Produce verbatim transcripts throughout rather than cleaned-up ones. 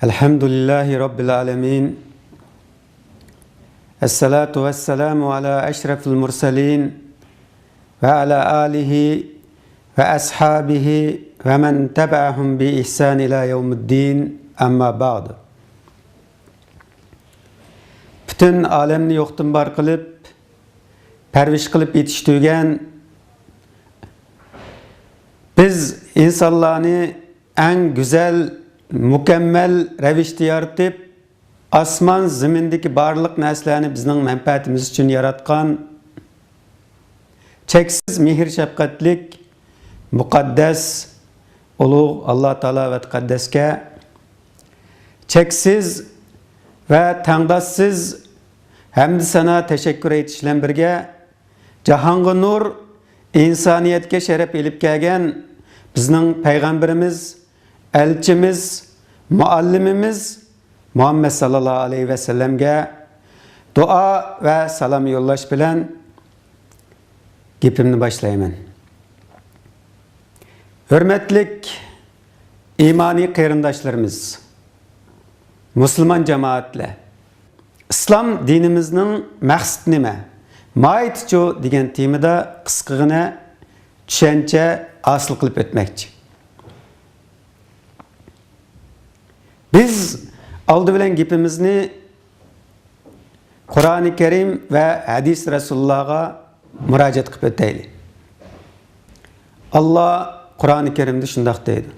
الحمد لله رب العالمين. الصلاة والسلام على أشرف المرسلين وعلى آله وأصحابه ومن تبعهم بإحسان إلى يوم الدين. أما بعد. پۈتۈن ئالەمنى يوقتىن بار قىلىپ، پەرۋىش قىلىپ يېتىشتۈرگەن، بىز ئىنسانلارنى ئەڭ گۈزەل، مۇكەممەل رەۋىشتە يارىتىپ، ئاسمان زېمىندىكى بارلىق نەرسىلەرنى بىزنىڭ مەنپەئەتىمىز ئۈچۈن ياراتقان چەكسىز مېھىر-شەپقەتلىك مۇقەددەس ئۇلۇغ ئاللا تائالا ۋە تەقەددەسكە چەكسىز ۋە تەڭداشسىز ھەمدۇسانا، تەشەككۈر ئېيتىش بىلەن بىرگە، جاھانغا نۇر، ئىنسانىيەتكە شەرەپ ئېلىپ كەلگەن بىزنىڭ پەيغەمبىرىمىز، ئەلچىمىز، مۇئەللىمىمىز مۇھەممەد ساللاللاھۇ ئەلەيھى ۋەسەللەمگە دۇئا ۋە سالام يوللاش بىلەن گېپىمنى باشلايمەن. ھۆرمەتلىك ئىمانىي قېرىنداشلىرىمىز، مۇسۇلمان جامائەتلەر، ئىسلام دىنىمىزنىڭ مەقسىتى نېمە؟ ماھىيىتىچۇ؟ دېگەن تېمىدا قىسقىغىنە چۈشەنچە ھاسىل قىلىپ ئۆتمەكچى. بىز ئالدى بىلەن گېپىمىزنى قۇرئانى كەرىم ۋە ھەدىس رەسۇلۇللاغا مۇراجىئەت قىلىپ ئۆتەيلى. ئاللا قۇرئانى كەرىمدە شۇنداق دەيدۇ: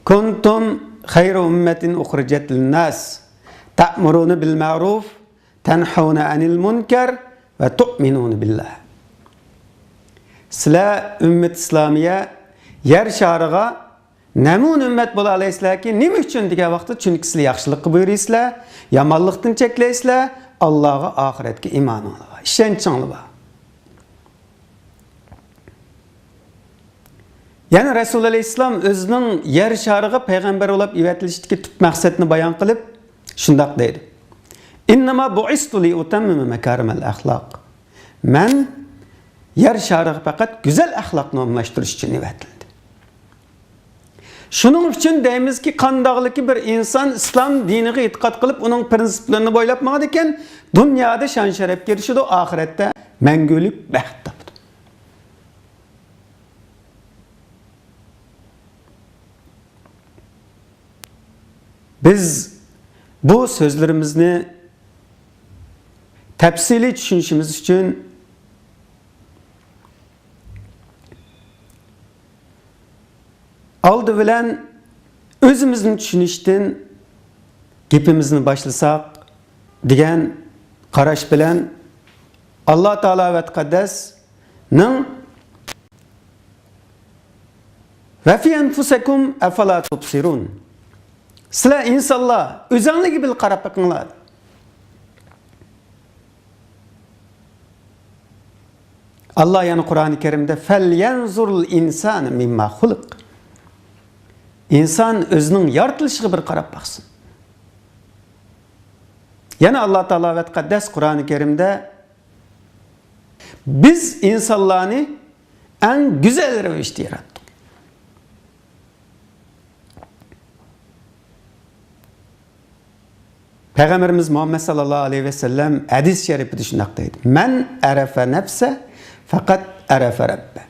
كنتم خير أمة أخرجت للناس تأمرون بالمعروف تنهون عن المنكر وتؤمنون بالله. سىلەر ئۈممەت ئىسلامىيە يەر شارىغا نەمۇنە ئۈممەت بولالايسىلەركى، نېمە ئۈچۈن دېگەن ۋاقىتتا، چۈنكى سىلەر ياخشىلىققا بۇيرۇيسىلەر، يامانلىقتىن چەكلەيسىلەر، ئاللاغا، ئاخىرەتكە ئىمانىڭلار بار، ئىشەنچىڭلار بار. يەنە رەسۇل ئەلەيھىسسالام ئۆزىنىڭ يەر شارىغا پەيغەمبەر بولاپ ئېۋەتىلىشتىكى تۈپ مەقسەتنى بايان قىلىپ شۇنداق دەيدۇ: إنما بعثت لأتمم مكارم الأخلاق. مەن يەر شارىغا پەقەت گۈزەل ئەخلاقنى ئومۇملاشتۇرۇش ئۈچۈن ئېۋەتىلدىم. شۇنىڭ ئۈچۈن دەيمىزكى، قانداقلىكى بىر ئىنسان ئىسلام دىنىغا ئېتىقاد قىلىپ، ئۇنىڭ پىرىنسىپلىرىنى بويلاپ ماڭىدىكەن، دۇنيادا شان-شەرەپكە ئېرىشىدۇ، ئاخىرەتتە مەڭگۈلۈك بەخت تاپىدۇ. بىز بۇ سۆزلىرىمىزنى تەپسىلىي چۈشىنىشىمىز ئۈچۈن، ئالدى بىلەن ئۆزىمىزنى چۈشىنىشتىن گېپىمىزنى باشلىساق دېگەن قاراش بىلەن، ئاللا تائالا ۋە تەقەددەسنىڭ «وفي أنفسكم أفلا تبصرون»، سىلەر ئىنسانلار ئۆزۈڭلارغا بىر قاراپ بېقىڭلار. ئاللا يەنە قۇرئانى كەرىمدە «فلينظر الإنسان مما خلق»، ئىنسان ئۆزىنىڭ يارىتىلىشىغا بىر قاراپ باقسۇن. يەنە ئاللا تائالا ۋە تەقەددەس قۇرئانى كەرىمدە بىز ئىنسانلارنى ئەڭ گۈزەل رەۋىشتە ياراتتۇق. پەيغەمبىرىمىز مۇھەممەد ساللاللاھۇ ئەلەيھى ۋەسەللەم ھەدىس شەرىپىدە شۇنداق دەيدۇ: «من عرف نفسه فقد عرف ربه».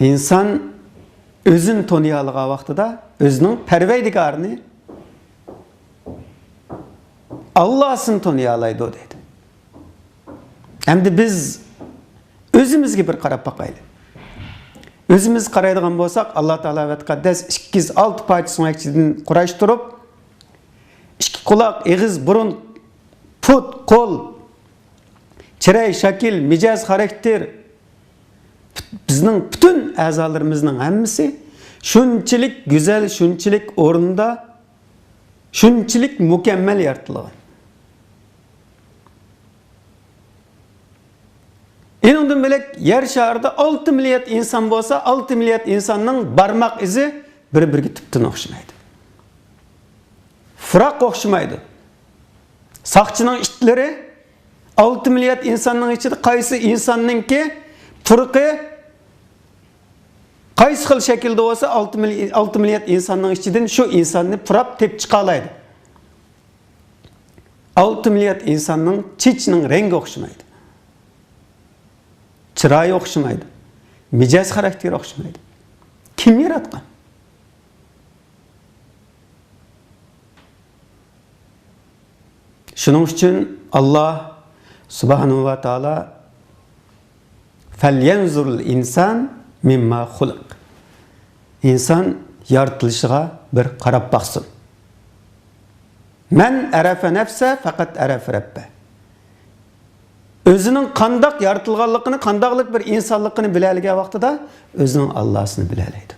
ئىنسان ئۆزىنى تونۇيالىغان ۋاقتىدا ئۆزىنىڭ پەرۋەردىگارىنى، ئاللاسىنى تونۇيالايدۇ دەيدۇ. ئەمدى بىز ئۆزىمىزگە بىر قاراپ باقايلى. ئۆزىمىز قارايدىغان بولساق، ئاللا تائالا ۋە تەقەددەس ئىككى يۈز ئالتە پارچە سۆڭەكچىدىن قۇراشتۇرۇپ، ئىككى قۇلاق، ئېغىز، بۇرۇن، پۇت، قول، چىراي، شەكىل، مىجەز، خاراكتېر، بىزنىڭ پۈتۈن ئەزالىرىمىزنىڭ ھەممىسى شۇنچىلىك گۈزەل، شۇنچىلىك ئورنىدا، شۇنچىلىك مۇكەممەل يارىتىلغان. ئېنىڭدىن بۆلەك، يەر شارىدا ئالتە مىليارد ئىنسان بولسا، ئالتە مىليارد ئىنساننىڭ بارماق ئىزى بىر-بىرىگە تۈپتىن ئوخشىمايدۇ. پۇراق ئوخشىمايدۇ. ساقچىنىڭ ئىتلىرى ئالتە مىليارد ئىنساننىڭ ئىچىدە قايسى ئىنساننىڭكى پۇرىقى قايسى خىل شەكىلدە بولسا، ئالتە مىلي-، ئالتە مىليارد ئىنساننىڭ ئىچىدىن شۇ ئىنساننى پۇراپ تېپىپ چىقالايدۇ. ئالتە مىليارد ئىنساننىڭ چېچىنىڭ رەڭگى ئوخشىمايدۇ. چىرايى ئوخشىمايدۇ. مىجەز خاراكتېرى ئوخشىمايدۇ. كىم ياراتقان؟ شۇنىڭ ئۈچۈن ئاللا سۇبھانەھۇ ۋە تائالا، فەليەنزۇرىل ئىنسان مىمما خۇلىق. ئىنسان يارىتىلىشىغا بىر قاراپ باقسۇن. مەن ئەرەفە نەفسە فەقەت ئەرەفە رەببە. ئۆزىنىڭ قانداق يارىتىلغانلىقىنى، قانداقلىق بىر ئىنسانلىقىنى بىلەلىگەن ۋاقتىدا ئۆزىنىڭ ئاللاسىنى بىلەلەيدۇ.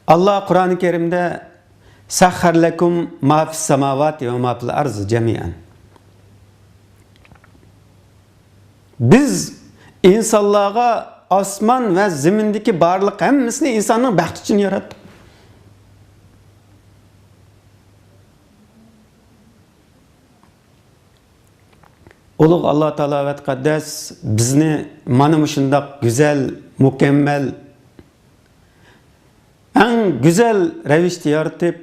ئاللا قۇرئانى كەرىمدە، سەخخەر لەكۇم ما فىس ساماۋاتى ۋە ما فىل ئەرزى جەمىئەن. بىز ئىنسانلارغا ئاسمان ۋە زېمىندىكى بارلىق ھەممىسىنى ئىنساننىڭ بەختى ئۈچۈن ياراتتۇق. ئۇلۇغ ئاللا تائالا ۋە تەقەددەس بىزنى مانا مۇشۇنداق گۈزەل، مۇكەممەل، ئەڭ گۈزەل رەۋىشتە يارىتىپ،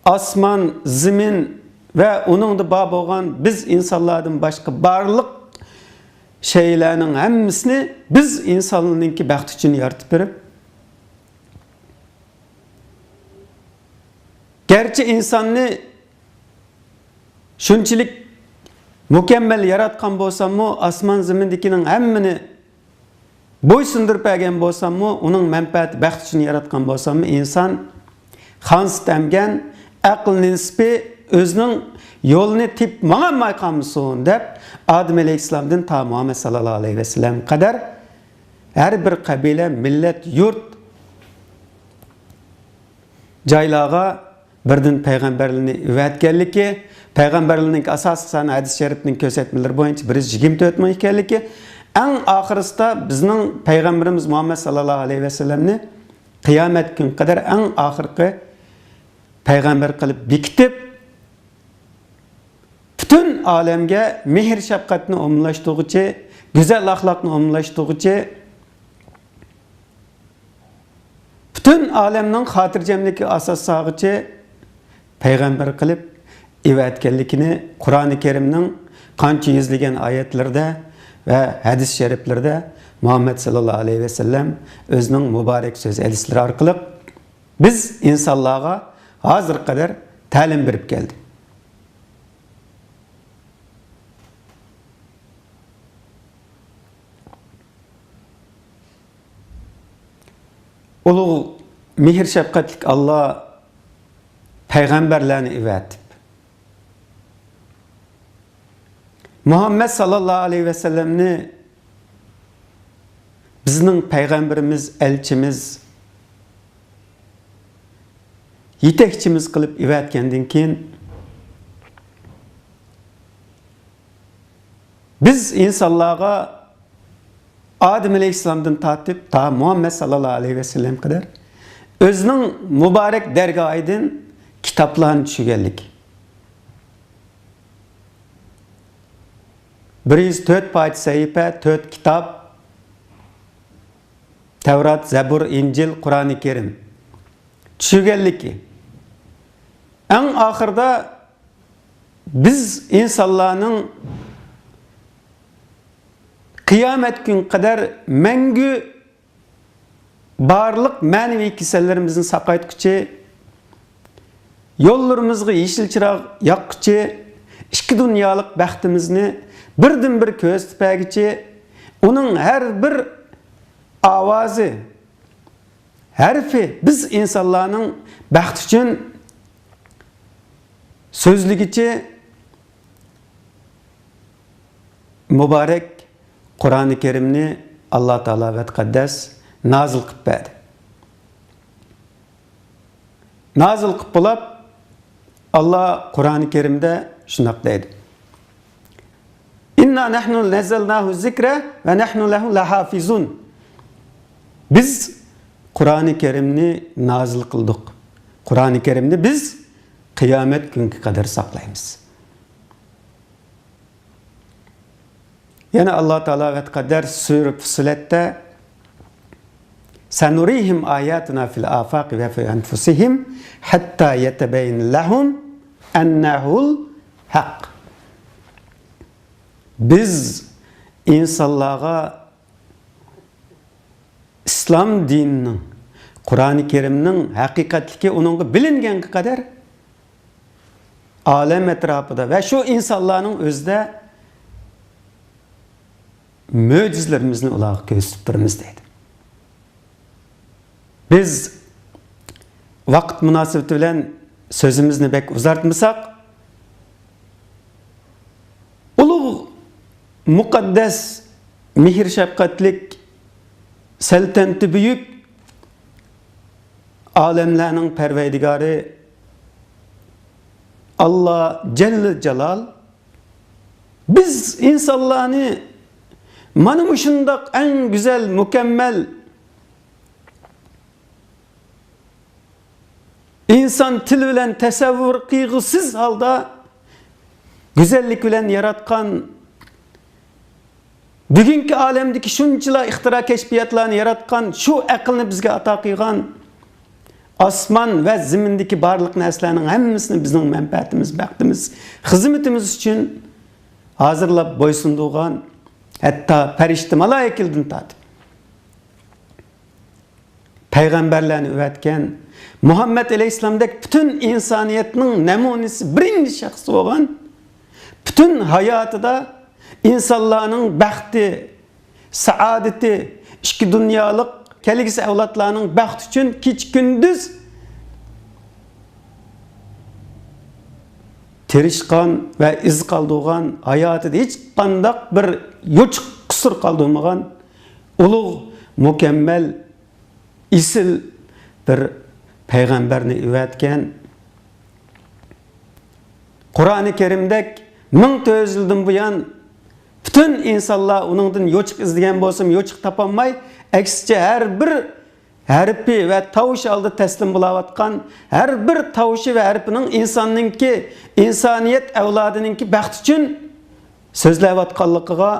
ئاسمان، زېمىن ۋە ئۇنىڭدا بار بولغان بىز ئىنسانلاردىن باشقا بارلىق شەيئىلەرنىڭ ھەممىسىنى بىز ئىنساننىڭكى بەختى ئۈچۈن يارىتىپ بېرىپ، گەرچە ئىنساننى شۇنچىلىك مۇكەممەل ياراتقان بولساممۇ، ئاسمان زېمىندىكىنىڭ ھەممىنى بويسۇندۇرۇپ بەرگەن بولساممۇ، ئۇنىڭ مەنپەئەتى، بەختى ئۈچۈن ياراتقان بولساممۇ، ئىنسان خانسىتەمگەن، ئەقىل نېسپى ئۆزىنىڭ يولىنى تېپىپ ماڭالماي قالمىسۇن دەپ، ئادەم ئەلەيھىسسالامدىن تا مۇھەممەد ساللاللاھۇ ئەلەيھى ۋەسەللەمگە قەدەر ھەر بىر قەبىلە، مىللەت، يۇرت، جايلارغا بىردىن پەيغەمبەرلىرىنى ئەۋەتكەنلىكى، پەيغەمبەرلىرىنىڭ ئاساسلىق سانى ھەدىس شەرىپنىڭ كۆرسەتمىلىرى بويىچە بىر يۈز يىگىرمە تۆت مىڭ ئىكەنلىكى، ئەڭ ئاخىرسىدا بىزنىڭ پەيغەمبىرىمىز مۇھەممەد ساللاللاھۇ ئەلەيھى ۋەسەللەمنى قىيامەت كۈنى قەدەر ئەڭ ئاخىرقى پەيغەمبەر قىلىپ بېكىتىپ، پۈتۈن ئالەمگە مېھىر-شەپقەتنى ئومۇملاشتۇرغۇچى، گۈزەل ئەخلاقنى ئومۇملاشتۇرغۇچى، پۈتۈن ئالەمنىڭ خاتىرجەملىكىگە ئاساس سالغۇچى پەيغەمبەر قىلىپ ئەۋەتكەنلىكىنى قۇرئانى كەرىمنىڭ قانچە يۈزلىگەن ئايەتلىرىدە ۋە ھەدىس شەرىپلىرىدە مۇھەممەد ساللاللاھۇ ئەلەيھى ۋەسەللەم ئۆزىنىڭ مۇبارەك سۆز ھەدىسلىرى ئارقىلىق بىز ئىنسانلارغا ھازىرغا قەدەر تەلىم بېرىپ كەلدى. ئۇلۇغ مېھىر-شەپقەتلىك ئاللا پەيغەمبەرلەرنى ئەۋەتىپ، مۇھەممەد ساللاللاھۇ ئەلەيھى ۋەسەللەمنى بىزنىڭ پەيغەمبىرىمىز، ئەلچىمىز، يېتەكچىمىز قىلىپ ئەۋەتكەندىن كېيىن، بىز ئىنسانلارغا ئادەم ئەلەيھىسسالامدىن تارتىپ تا مۇھەممەد ساللاللاھۇ ئەلەيھى ۋەسەللەمگە قەدەر ئۆزىنىڭ مۇبارەك دەرگاھىدىن كىتابلارنى چۈشۈرگەنلىكى. بىر يۈز تۆت پارچە سەھىپە، تۆت كىتاب، تەۋرات، زەبۇر، ئىنجىل، قۇرئانى كەرىم چۈشۈرگەنلىكى. ئەڭ ئاخىرىدا بىز ئىنسانلارنىڭ قىيامەت كۈنگە قەدەر مەڭگۈ بارلىق مەنىۋى كېسەللىرىمىزنى ساقايتقۇچى، يوللىرىمىزغا يېشىل چىراغ ياققۇچى، ئىككى دۇنيالىق بەختىمىزنى بىردىنبىر كۆرسىتىپ بەرگۈچى، ئۇنىڭ ھەر بىر ئاۋازى، ھەرپى بىز ئىنسانلارنىڭ بەختى ئۈچۈن سۆزلىگۈچى مۇبارەك قۇرئانى كەرىمنى ئاللا تائالا ۋە تەقەددەس نازىل قىلىپ بەردى. نازىل قىلىپ بولاپ، ئاللا قۇرئانى كەرىمدە شۇنداق دەيدۇ: «ئىننا نەھنۇ نەززەلناھۇ زىكرە ۋە نەھنۇ لەھۇ لەھافىزۇن.» بىز قۇرئانى كەرىمنى نازىل قىلدۇق. قۇرئانى كەرىمنى بىز قىيامەت كۈنگە قەدەر ساقلايمىز. يەنە ئاللا تائالا ۋەتقەدەر سۈرە فۇسسىلەتتە، سەنۇرىھىم ئاياتىنا فىل ئافاقى ۋە فى ئەنفۇسىھىم ھەتتا يەتەبەييەنە لەھۇم ئەننەھۇل ھەق. بىز ئىنسانلارغا ئىسلام دىنىنىڭ، قۇرئانى كەرىمنىڭ ھەقىقەتلىكى ئۇنىڭغا بىلىنگەنگە قەدەر ئالەم ئەتراپىدا ۋە شۇ ئىنسانلارنىڭ ئۆزىدە مۆجىزىلىرىمىزنى ئۇلارغا كۆرسىتىپ تۇرىمىز دەيدۇ. بىز ۋاقىت مۇناسىۋىتى بىلەن سۆزىمىزنى بەك ئۇزارتمىساق، ئۇلۇغ، مۇقەددەس، مېھىر-شەپقەتلىك، سەلتەنىتى بۈيۈك، ئالەملەرنىڭ پەرۋەردىگارى ئاللا جەللە جالال بىز ئىنسانلارنى مانا مۇشۇنداق ئەڭ گۈزەل، مۇكەممەل، ئىنسان تىلى بىلەن تەسەۋۋۇر قىلغۇسىز ھالدا گۈزەللىك بىلەن ياراتقان، بۈگۈنكى ئالەمدىكى شۇنچىلا ئىختىرا، كەشپىياتلارنى ياراتقان شۇ ئەقىلنى بىزگە ئاتا قىلغان، ئاسمان ۋە زېمىندىكى بارلىق نەرسىلەرنىڭ ھەممىسىنى بىزنىڭ مەنپەئەتىمىز، بەختىمىز، خىزمىتىمىز ئۈچۈن ھازىرلاپ بويسۇندۇرغان، ھەتتا پەرىشتە مالايىكىلىدىن تارتىپ پەيغەمبەرلەرنى ئەۋەتكەن، مۇھەممەد ئەلەيھىسسالامدەك پۈتۈن ئىنسانىيەتنىڭ نەمۇنىسى، بىرىنچى شەخس بولغان، پۈتۈن ھاياتىدا ئىنسانلارنىڭ بەختى، سائادىتى، ئىككى دۇنيالىق، كەلگۈسى ئەۋلادلارنىڭ بەختى ئۈچۈن كېچە-كۈندۈز تىرىشقان ۋە ئىز قالدۇرغان، ھاياتىدا ھېچقانداق بىر يوچۇق قۇسۇر قالدۇرمىغان ئۇلۇغ، مۇكەممەل، ئېسىل بىر پەيغەمبەرنى ئەۋەتكەن. قۇرئانى كەرىمدەك مىڭ تۆت يۈز يىلدىن بۇيان پۈتۈن ئىنسانلار ئۇنىڭدىن يوچۇق ئىزدىگەن بولسىمۇ يوچۇق تاپالماي، ئەكسىچە ھەر بىر ھەرپى ۋە تاۋۇشى ئالدىدا تەسلىم بولاۋاتقان، ھەر بىر تاۋۇشى ۋە ھەرپىنىڭ ئىنساننىڭكى، ئىنسانىيەت ئەۋلادىنىڭكى بەختى ئۈچۈن سۆزلەۋاتقانلىقىغا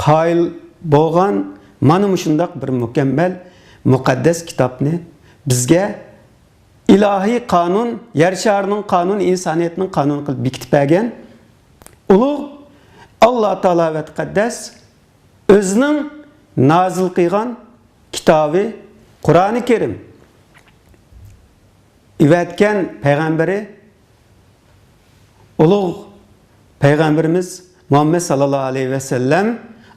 قايىل بولغان مانا مۇشۇنداق بىر مۇكەممەل، مۇقەددەس كىتابنى بىزگە ئىلاھىي قانۇن، يەر شارىنىڭ قانۇنى، ئىنسانىيەتنىڭ قانۇنى قىلىپ بېكىتىپ بەرگەن ئۇلۇغ ئاللا تائالا ۋە تەقەددەس ئۆزىنىڭ نازىل قىلغان كىتابى قۇرئانى كەرىم، ئەۋەتكەن پەيغەمبىرى، ئۇلۇغ پەيغەمبىرىمىز مۇھەممەد ساللاللاھۇ ئەلەيھى ۋەسەللەم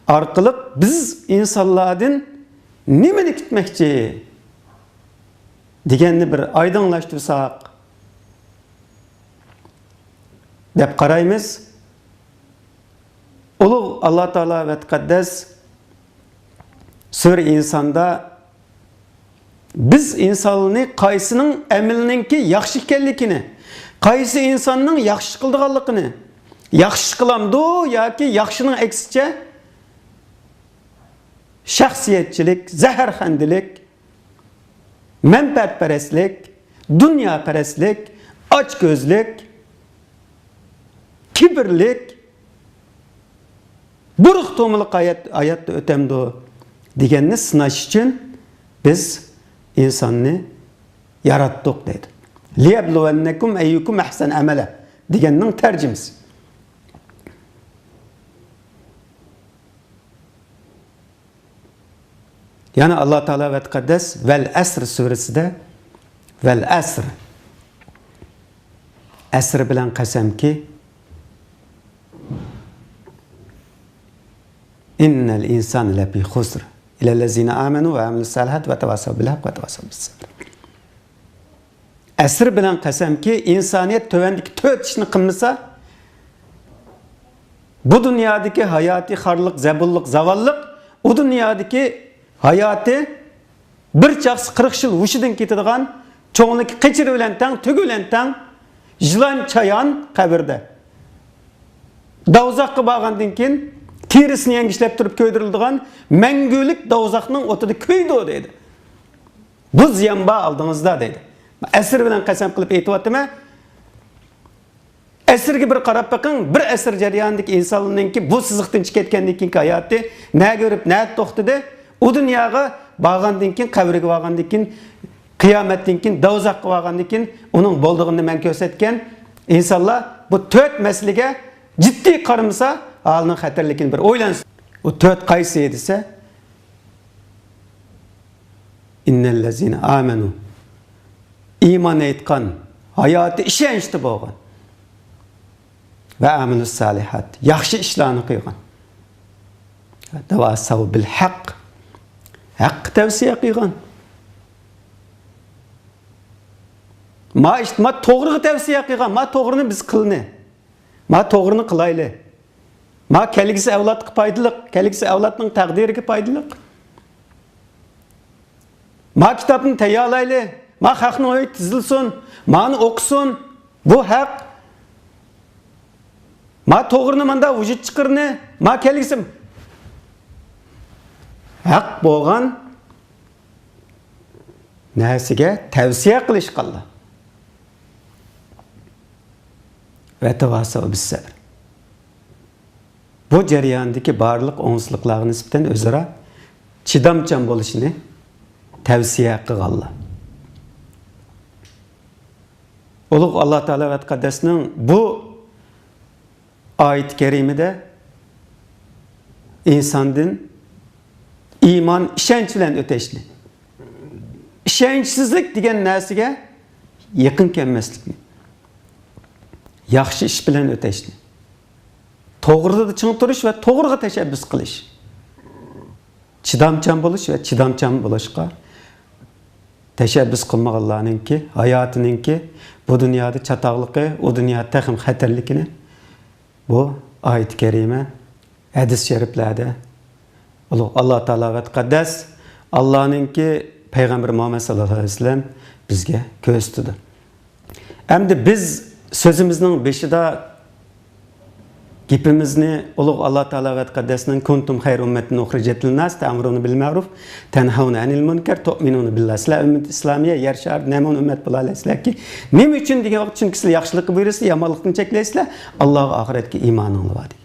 ئارقىلىق بىز ئىنسانلاردىن نېمىنى كۈتمەكچى دېگەننى بىر ئايدىڭلاشتۇرساق دەپ قارايمىز. ئۇلۇغ ئاللا تائالا ۋە تەقەددەس سۈرە ئىنساندا بىز ئىنساننى قايسىنىڭ ئەمىلىنىڭكى ياخشى ئىكەنلىكىنى، قايسى ئىنساننىڭ ياخشى قىلىدىغانلىقىنى، ياخشى قىلامدۇ ياكى ياخشىنىڭ ئەكسىچە شەخسىيەتچىلىك، زەھەرخەندىلىك، مەنپەئەتپەرەسلىك، دۇنياپەرەسلىك، ئاچكۆزلۈك، كىبىرلىك، بۇرۇق تومىلىق ھايات، ھاياتتا ئۆتەمدۇ دېگەننى سىناش ئۈچۈن بىز ئىنساننى ياراتتۇق دەيدۇ. لىيەبلۇۋەننەكۇم ئەييۇكۇم ئەھسەنۇ ئەمەلە دېگەننىڭ تەرجىمىسى. يەنە ئاللا تائالا ۋە تەقەددەس ۋەل ئەسر سۈرىسىدە، ۋەل ئەسر، ئەسىر بىلەن قەسەمكى، ئىننەل ئىنسانە لەفى خۇسر، ئىللەللەزىنە ئامەنۇ ۋە ئەمىلۇس سالىھات ۋە تەۋاسەۋ بىل ھەق ۋە تەۋاسەۋ بىس سەبر. ئەسىر بىلەن قەسەمكى، ئىنسانىيەت تۆۋەندىكى تۆت ئىشنى قىلمىسا، بۇ دۇنيادىكى ھاياتى خارلىق، زەبۇنلۇق، زاۋاللىق، ئۇ دۇنيادىكى ھاياتى بىر چاقسا قىرىق يىل ھوشىدىن كېتىدىغان، چوڭلۇقى قېچىرى بىلەن تەڭ، تۈگى بىلەن تەڭ، يىلان، چايان قەبرىدە. دوزاخقا بارغاندىن كېيىن تېرىسىنى يەڭگۈشلەپ تۇرۇپ كۆيدۈرۈلىدىغان مەڭگۈلۈك دوزاخنىڭ ئوتىدا كۆيىدۇ دەيدۇ. بۇ زىيان بار ئالدىڭىزدا دەيدۇ. ئەسىر بىلەن قەسەم قىلىپ ئېيتىۋاتىمەن. ئەسىرگە بىر قاراپ بېقىڭ، بىر ئەسىر جەريانىدىكى ئىنساننىڭكى بۇ سىزىقتىن چىقىپ كەتكەندىن كېيىنكى ھاياتى نەگە بېرىپ، نەدە توختىدى؟ ئۇ دۇنياغا بارغاندىن كېيىن، قەبرىگە بارغاندىن كېيىن، قىيامەتتىن كېيىن، دوزاخقا بارغاندىن كېيىن ئۇنىڭ بولىدىغىنىنى مەن كۆرسەتكەن. ئىنسانلار بۇ تۆت مەسىلىگە جىددىي قارىمىسا، ھالىنىڭ خەتەرلىكىنى بىر ئويلانسۇن. ئۇ تۆت قايسى دېسە، ئىننەللەزىنە ئامەنۇ، ئىمان ئېيتقان، ھاياتى ئىشەنچتە بولغان، ۋە ئامىلۇس سالىھات، ياخشى ئىشلارنى قىلغان، تەۋاسەۋ بىل ھەق، ھەققە تەۋسىيە قىلغان، ما ئىشت-، ما توغرىغا تەۋسىيە قىلغان، ما توغرىنى بىز قىلنى، ما توغرىنى قىلايلى. ما كەلگۈسى ئەۋلادقا پايدىلىق، كەلگۈسى ئەۋلادنىڭ تەقدىرىگە پايدىلىق. ما كىتابنى تەييارلايلى، ما خەقنىڭ ئۆيى تىزىلسۇن، مانى ئوقۇسۇن، بۇ ھەق. ما توغرىنى ماندا ۋۇجۇد چىقىرنى، ما كەلگۈسى ھەق بولغان نەرسىگە تەۋسىيە قىلىشقانلار. ۋە تەۋاسەۋ بىسسەبر. بۇ جەرياندىكى بارلىق ئوڭۇشلۇقلارغا نىسبەتەن ئۆزئارا چىدامچان بولۇشنى تەۋسىيە قىلغانلار. ئۇلۇغ ئاللا تائالا ۋە تەقەددەسنىڭ بۇ ئايىتى كەرىمىدە ئىنساندىن ئىمان، ئىشەنچ بىلەن ئۆتەشنى، ئىشەنچسىزلىك دېگەن نەرسىگە يېقىن كەلمەسلىكنى، ياخشى ئىش بىلەن ئۆتەشنى، توغرىدا چىڭ تۇرۇش ۋە توغرىغا تەشەببۇس قىلىش، چىدامچان بولۇش ۋە چىدامچان بولۇشقا تەشەببۇس قىلمىغانلارنىڭكى ھاياتىنىڭكى بۇ دۇنيادا چاتاقلىقى، ئۇ دۇنيا تېخىمۇ خەتەرلىكىنى بۇ ئايەت كەرىمە، ھەدىس شەرىپلەردە ئۇلۇغ ئاللا تائالا ۋە تەقەددەس ئاللانىڭكى پەيغەمبىرى مۇھەممەد ساللاللاھۇ ئەلەيھى ۋەسەللەم بىزگە كۆرسىتىدۇ. ئەمدى بىز سۆزىمىزنىڭ بېشىدا گېپىمىزنى ئۇلۇغ ئاللا تائالا ۋە تەقەددەسنىڭ «كۇنتۇم خەيرە ئۇممەتىن ئۇخرىجەت لىنناس تەئمۇرۇنە بىل مەئرۇف تەنھەۋنە ئەنىل مۇنكەر تۇئمىنۇنە بىللا». سىلەر ئۈممەت ئىسلامىيە يەر شارىدا نەمۇنە ئۈممەت بولالايسىلەركى؟ نېمە ئۈچۈن دېگەن ۋاقىت، چۈنكى سىلەر ياخشىلىققا بۇيرۇيسىلەر، يامانلىقتىن چەكلەيسىلەر، ئاللاغا، ئاخىرەتكە ئىمانىڭلار بار دېگەن.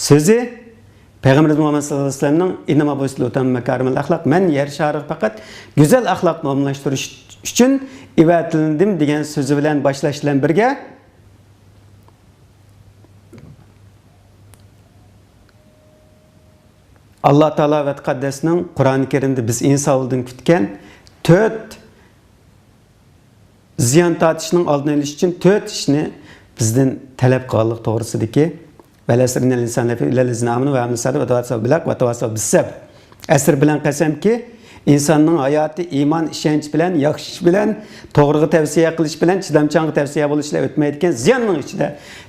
سۆزى پەيغەمبىرىمىز مۇھەممەد ساللاللاھۇ ئەلەيھى ۋەسەللەمنىڭ «ئىننەما بۇئىستۇ لىئۇتەممىمە مەكارىمەل ئەخلاق»، مەن يەر شارىغا پەقەت گۈزەل ئەخلاقنى ئومۇملاشتۇرۇش ئۈچۈن ئەۋەتىلدىم دېگەن سۆزى بىلەن باشلاش بىلەن بىرگە، ئاللا تائالا ۋە تەقەددەسنىڭ قۇرئانى كەرىمدە بىز ئىنسان ئالدىن كۈتكەن تۆت زىيان تارتىشنىڭ ئالدىنى ئېلىش ئۈچۈن تۆت ئىشنى بىزدىن تەلەپ قىلغانلىقى توغرىسىدىكى، «ۋەل ئەسرى ئىننەل ئىنسانە لەفى، ئىللەللەزىنە ئامەنۇ ۋە ئامىلۇس سالىھاتى ۋە تەۋاسەۋ بىل ھەق ۋە تەۋاسەۋ بىس سەبر». ئەسىر بىلەن قەسەمكى، ئىنساننىڭ ھاياتى ئىمان، ئىشەنچ بىلەن، ياخشى ئىش بىلەن، توغرىغا تەۋسىيە قىلىش بىلەن، چىدامچانغا تەۋسىيە بولۇش بىلەن ئۆتمەيدىكەن، زىياننىڭ ئىچىدە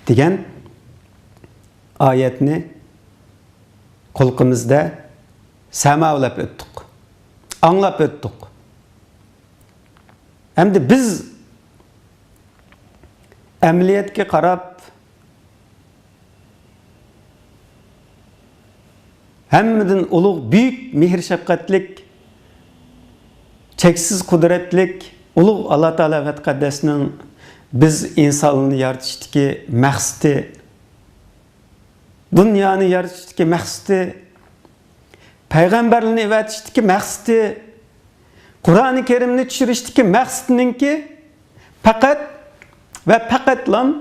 دېگەن ئايەتنى قۇلىقىمىزدا ساماۋلاپ ئۆتتۇق، ئاڭلاپ ئۆتتۇق. ئەمدى بىز ئەمەلىيەتكە قاراپ، ھەممىدىن ئۇلۇغ، بۈيۈك، مېھىر-شەپقەتلىك، چەكسىز قۇدرەتلىك ئۇلۇغ ئاللا تائالا ۋە تەقەددەسنىڭ بىز ئىنسانلارنى يارىتىشتىكى مەقسىتى، دۇنيانى يارىتىشتىكى مەقسىتى، پەيغەمبەرلەرنى ئەۋەتىشتىكى مەقسىتى، قۇرئانى كەرىمنى چۈشۈرۈشتىكى مەقسىتىنىڭكى پەقەت ۋە پەقەتلام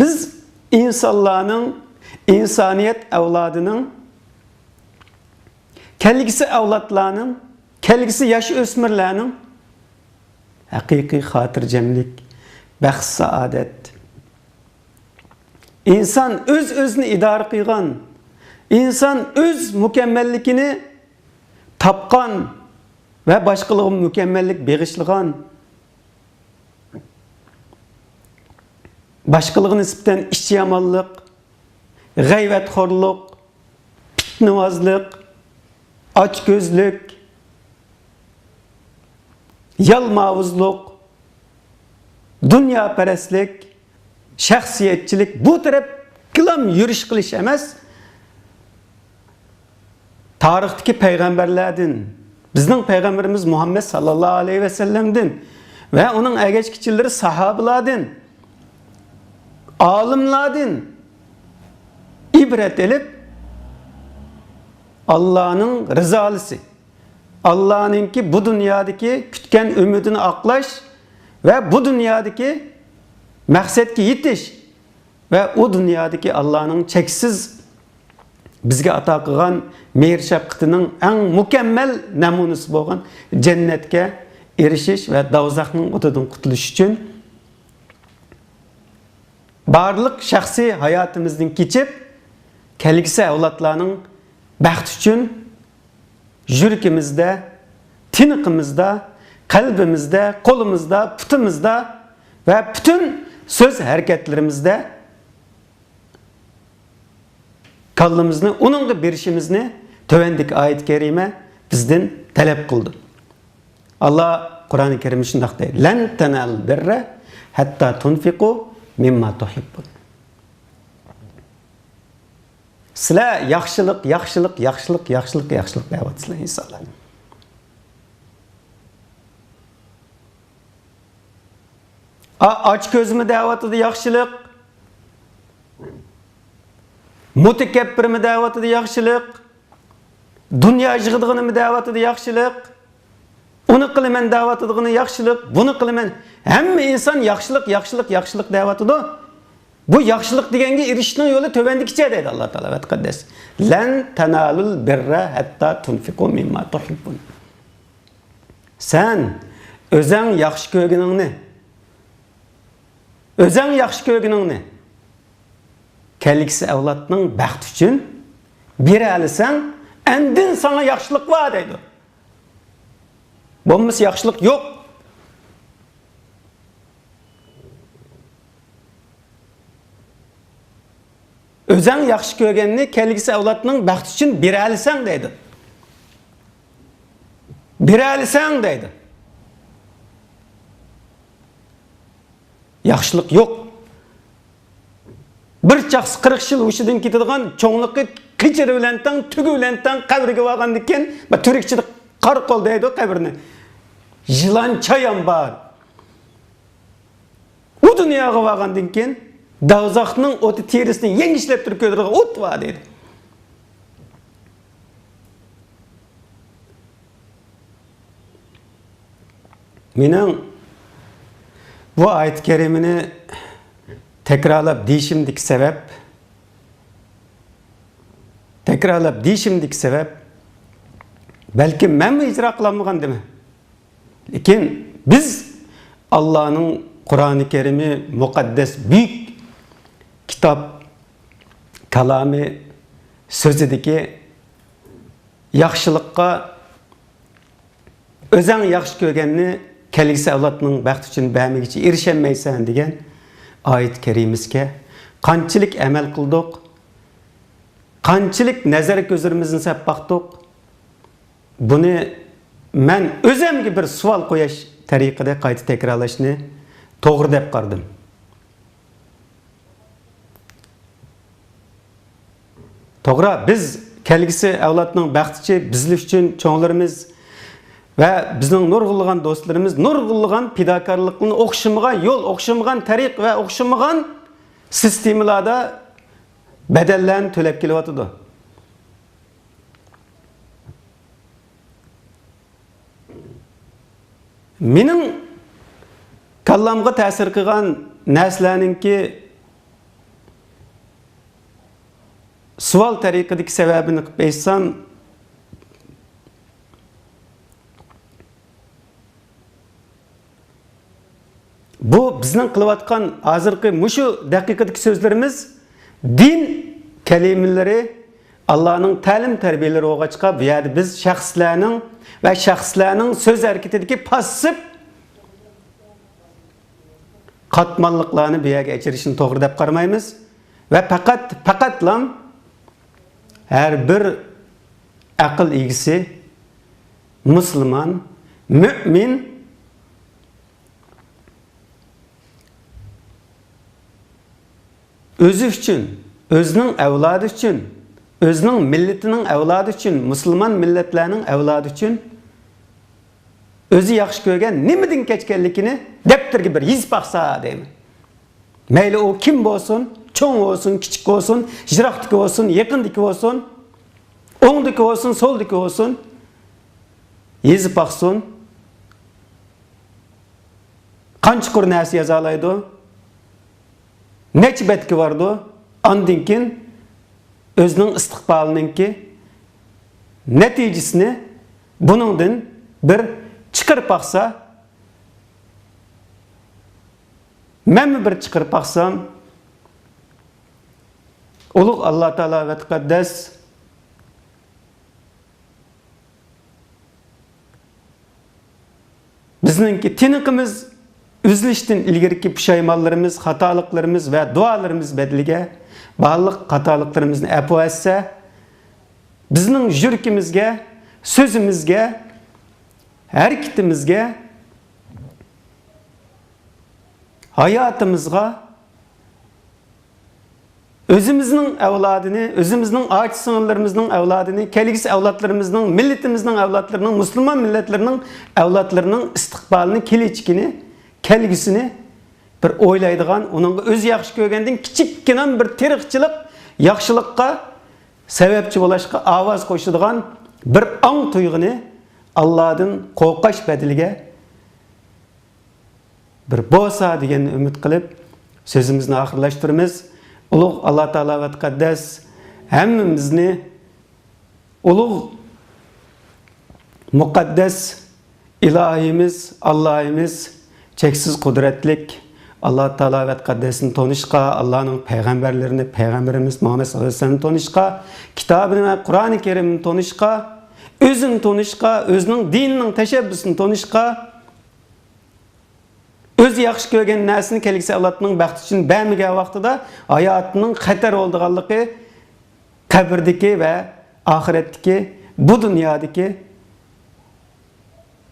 بىز ئىنسانلارنىڭ، ئىنسانىيەت ئەۋلادىنىڭ، كەلگۈسى ئەۋلادلارنىڭ، كەلگۈسى ياش ئۆسمۈرلەرنىڭ ھەقىقىي خاتىرجەملىك، بەخت-سائادەت، ئىنسان ئۆز-ئۆزىنى ئىدارە قىلغان، ئىنسان ئۆز مۇكەممەللىكىنى تاپقان ۋە باشقىلارغا مۇكەممەللىك بېغىشلىغان، باشقىلارغا نىسبەتەن ئىچى يامانلىق، غەيۋەتخورلۇق، پىتنىۋازلىق، ئاچكۆزلۈك، يالماۋۇزلۇق، دۇنياپەرەسلىك، شەخسىيەتچىلىك، بۇ تەرەپكىلام يۈرۈش قىلىش ئەمەس. تارىختىكى پەيغەمبەرلەردىن، بىزنىڭ پەيغەمبىرىمىز مۇھەممەد ساللاللاھۇ ئەلەيھى ۋەسەللەمدىن ۋە ئۇنىڭ ئەگەشكۈچىلىرى ساھابىلاردىن ئالىملاردىن ئىبرەت ئېلىپ، ئاللانىڭ رىزالىسى، ئاللانىڭكى بۇ دۇنيادىكى كۈتكەن ئۈمىدىنى ئاقلاش ۋە بۇ دۇنيادىكى مەقسەتكە يېتىش ۋە ئۇ دۇنيادىكى ئاللانىڭ چەكسىز بىزگە ئاتا قىلغان مېھىر-شەپقىتىنىڭ ئەڭ مۇكەممەل نەمۇنىسى بولغان جەننەتكە ئېرىشىش ۋە دوزاخنىڭ ئوتىدىن قۇتۇلۇش ئۈچۈن، بارلىق شەخسىي ھاياتىمىزدىن كېچىپ، كەلگۈسى ئەۋلادلارنىڭ بەختى ئۈچۈن يۈرىكىمىزدە، تىنىقىمىزدا، قەلبىمىزدە، قولىمىزدا، پۇتىمىزدا ۋە پۈتۈن سۆز ھەرىكەتلىرىمىزدە كاللىمىزنى ئۇنىڭغا بېرىشىمىزنى تۆۋەندىكى ئايەت كەرىمە بىزدىن تەلەپ قىلىدۇ. ئاللا قۇرئانى كەرىمدە شۇنداق دەيدۇ: لەن تەنالۇل بىررە ھەتتا تۇنفىقۇ مىمما تۇھىببۇن. سىلەر ياخشىلىق، ياخشىلىق، ياخشىلىق، ياخشىلىق، ياخشىلىق دەۋاتىسىلەر ئىنسانلار. ئا-، ئاچكۆزمۇ دەۋاتىدۇ ياخشىلىق. مۇتەكەببىرمۇ دەۋاتىدۇ ياخشىلىق. دۇنيا يىغىدىغىنىمۇ دەۋاتىدۇ ياخشىلىق. ئۇنى قىلىمەن دەۋاتىدىغىنى ياخشىلىق، بۇنى قىلىمەن. ھەممە ئىنسان ياخشىلىق، ياخشىلىق، ياخشىلىق دەۋاتىدۇ. بۇ ياخشىلىق دېگەنگە ئېرىشىشنىڭ يولى تۆۋەندىكىچە دەيدۇ ئاللا تائالا ۋە تەقەددەس. لەن تەنالۇل بىررە ھەتتا تۇنفىقۇ مىمما تۇھىببۇن. سەن ئۆزەڭ ياخشى كۆرگىنىڭنى، ئۆزەڭ ياخشى كۆرگىنىڭنى كەلگۈسى ئەۋلادنىڭ بەختى ئۈچۈن بېرەلىسەڭ، ئاندىن ساڭا ياخشىلىق بار دەيدۇ. بولمىسا ياخشىلىق يوق. ئۆزەڭ ياخشى كۆرگەننى كەلگۈسى ئەۋلادنىڭ بەختى ئۈچۈن بېرەلىسەڭ دەيدۇ. بېرەلىسەڭ دەيدۇ. ياخشىلىق يوق. بىر چاقسا قىرىق يىل ھوشىدىن كېتىدىغان، چوڭلۇقى قېچىرى بىلەن تەڭ، تۈگى بىلەن تەڭ، قەبرىگە بارغاندىن كېيىن، بۇ تۈركچىدە قارا قول دەيدۇ قەبرىنى. يىلان چايان بار. ئۇ دۇنياغا بارغاندىن كېيىن، دوزاخنىڭ ئوتى تېرىسىنى يەڭگۈشلەپ تۇرۇپ كۆتۈرىدىغان ئوت بار دەيدۇ. مېنىڭ بۇ ئايەت كەرىمىنى تەكرارلاپ دېيىشىمدىكى سەۋەب، تەكرارلاپ دېيىشىمدىكى سەۋەب، بەلكىم مەنمۇ ئىجرا قىلالمىغاندىمەن. لېكىن بىز ئاللانىڭ قۇرئانى كەرىمى، مۇقەددەس بۈيۈك كىتاب كالامى سۆزىدىكى ياخشىلىققا، ئۆزەڭ ياخشى كۆرگەننى كەلگۈسى ئەۋلادنىڭ بەختى ئۈچۈن بەرمىگۈچە ئېرىشەلمەيسەن دېگەن ئايەت كەرىمىسىگە قانچىلىك ئەمەل قىلدۇق، قانچىلىك نەزەر كۆزلىرىمىزنى سەپ باقتۇق. بۇنى مەن ئۆزەمگە بىر سوئال قويۇش تەرىقىدە قايتا تەكرارلاشنى توغرا دەپ قارىدىم. توغرا، بىز كەلگۈسى ئەۋلادنىڭ بەختى ئۈچۈن بىزلەر ئۈچۈن چوڭلىرىمىز ۋە بىزنىڭ نۇرغۇنلىغان دوستلىرىمىز نۇرغۇنلىغان پىداكارلىقنى ئوخشىمىغان يول، ئوخشىمىغان تەرىق ۋە ئوخشىمىغان سىستېمىلاردا بەدەللەرنى تۆلەپ كېلىۋاتىدۇ. مېنىڭ كاللامغا تەسىر قىلغان نەرسىلەرنىڭكى سوئال تەرىقىدىكى سەۋەبىنى قىلىپ ئېيتسام، بۇ بىزنىڭ قىلىۋاتقان ھازىرقى مۇشۇ دەقىقىدىكى سۆزلىرىمىز دىن كەلىمىلىرى، ئاللانىڭ تەلىم-تەربىيەلىرى بولغاچقا، بۇ يەردە بىز شەخسلەرنىڭ ۋە شەخسلەرنىڭ سۆز ھەرىكىتىدىكى پاسسىپ قاتماللىقلارنى بۇ يەرگە ئەچىرىشنى توغرا دەپ قارىمايمىز. ۋە پەقەت، پەقەتلا ھەر بىر ئەقىل ئىگىسى، مۇسۇلمان، مۆمىن، ئۆزى ئۈچۈن، ئۆزىنىڭ ئەۋلادى ئۈچۈن، ئۆزىنىڭ مىللىتىنىڭ ئەۋلادى ئۈچۈن، مۇسۇلمان مىللەتلەرنىڭ ئەۋلادى ئۈچۈن ئۆزى ياخشى كۆرگەن نېمىدىن كەچكەنلىكىنى دەپتەرگە بىر يېزىپ باقسا دەيمەن. مەيلى ئۇ كىم بولسۇن، چوڭ بولسۇن، كىچىك بولسۇن، يىراقتىكى بولسۇن، يېقىندىكى بولسۇن، ئوڭدىكى بولسۇن، سولدىكى بولسۇن، يېزىپ باقسۇن. قانچە قۇر نەرسە يازالايدۇ؟ نەچچە بەتكە بارىدۇ؟ ئاندىن كېيىن ئۆزىنىڭ ئىستىقبالىنىڭكى نەتىجىسىنى بۇنىڭدىن بىر چىقىرىپ باقسا، مەنمۇ بىر چىقىرىپ باقسام، ئۇلۇغ ئاللا تائالا ۋە تەقەددەس بىزنىڭكى تىنىقىمىز ئۈزۈلۈشتىن ئىلگىرىكى پۇشايمانلىرىمىز، خاتالىقلىرىمىز ۋە دۇئالىرىمىز بەدىلىگە بارلىق خاتالىقلىرىمىزنى ئەپۇ ئەتسە، بىزنىڭ يۈرىكىمىزگە، سۆزىمىزگە، ھەرىكىتىمىزگە، ھاياتىمىزغا، ئۆزىمىزنىڭ ئەۋلادىنى، ئۆزىمىزنىڭ ئاچا-سىڭىللىرىمىزنىڭ ئەۋلادىنى، كەلگۈسى ئەۋلادلىرىمىزنىڭ، مىللىتىمىزنىڭ ئەۋلادلىرىنىڭ، مۇسۇلمان مىللەتلىرىنىڭ ئەۋلادلىرىنىڭ ئىستىقبالىنى، كېلەچىكىنى، كەلگۈسىنى بىر ئويلايدىغان، ئۇنىڭغا ئۆزى ياخشى كۆرگەندىن كىچىككىنە بىر تېرىقچىلىق ياخشىلىققا سەۋەبچى بولۇشقا ئاۋاز قوشىدىغان بىر ئاڭ تۇيغۇنى، ئاللادىن قورقۇش بەدىلىگە بىر بولسا دېگەننى ئۈمىد قىلىپ، سۆزىمىزنى ئاخىرلاشتۇرىمىز. ئۇلۇغ ئاللا تائالا ۋە تەقەددەس ھەممىمىزنى ئۇلۇغ مۇقەددەس ئىلاھىمىز، ئاللاھىمىز، چەكسىز قۇدرەتلىك ئاللا تائالا ۋە تەقەددەسنى تونۇشقا، ئاللانىڭ پەيغەمبەرلىرىنى، پەيغەمبىرىمىز مۇھەممەد سەللەللاھۇ ئەلەيھى ۋەسەللەمنى تونۇشقا، كىتابىنى ۋە قۇرئانى كەرىمنى تونۇشقا، ئۆزىنى تونۇشقا، ئۆزىنىڭ دىنىنىڭ تەشەببۇسىنى تونۇشقا، ئۆزى ياخشى كۆرگەن نەرسىنى كەلگۈسى ئەۋلادنىڭ بەختى ئۈچۈن بەرمىگەن ۋاقتىدا ھاياتىنىڭ خەتەر بولىدىغانلىقى، قەبرىدىكى ۋە ئاخىرەتتىكى، بۇ دۇنيادىكى،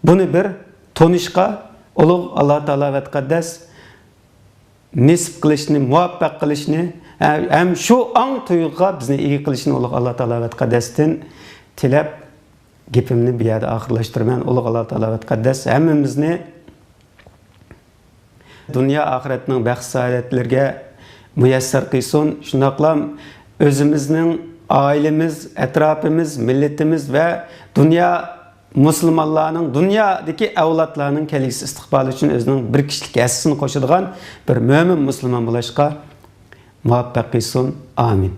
بۇنى بىر تونۇشقا ئۇلۇغ ئاللا تائالا ۋە تەقەددەس نېسىپ قىلىشنى، مۇۋەپپەق قىلىشنى ھەم شۇ ئاڭ تۇيغۇغا بىزنى ئىگە قىلىشنى ئۇلۇغ ئاللا تائالا ۋە تەقەددەستىن تىلەپ، گېپىمنى بۇ يەردە ئاخىرلاشتۇرىمەن. ئۇلۇغ ئاللا تائالا ۋە تەقەددەس ھەممىمىزنى دۇنيا ئاخىرەتنىڭ بەخت-سائادەتلىرىگە مۇيەسسەر قىلسۇن. شۇنداقلا ئۆزىمىزنىڭ، ئائىلىمىز، ئەتراپىمىز، مىللىتىمىز ۋە دۇنيا مۇسۇلمانلارنىڭ دۇنيادىكى ئەۋلادلارنىڭ كەلگۈسى ئىستىقبالى ئۈچۈن ئۆزىنىڭ بىر كىشىلىك ھەسسىسىنى قوشىدىغان بىر مۆمىن مۇسۇلمان بولۇشقا مۇۋەپپەق قىلسۇن. ئامىن.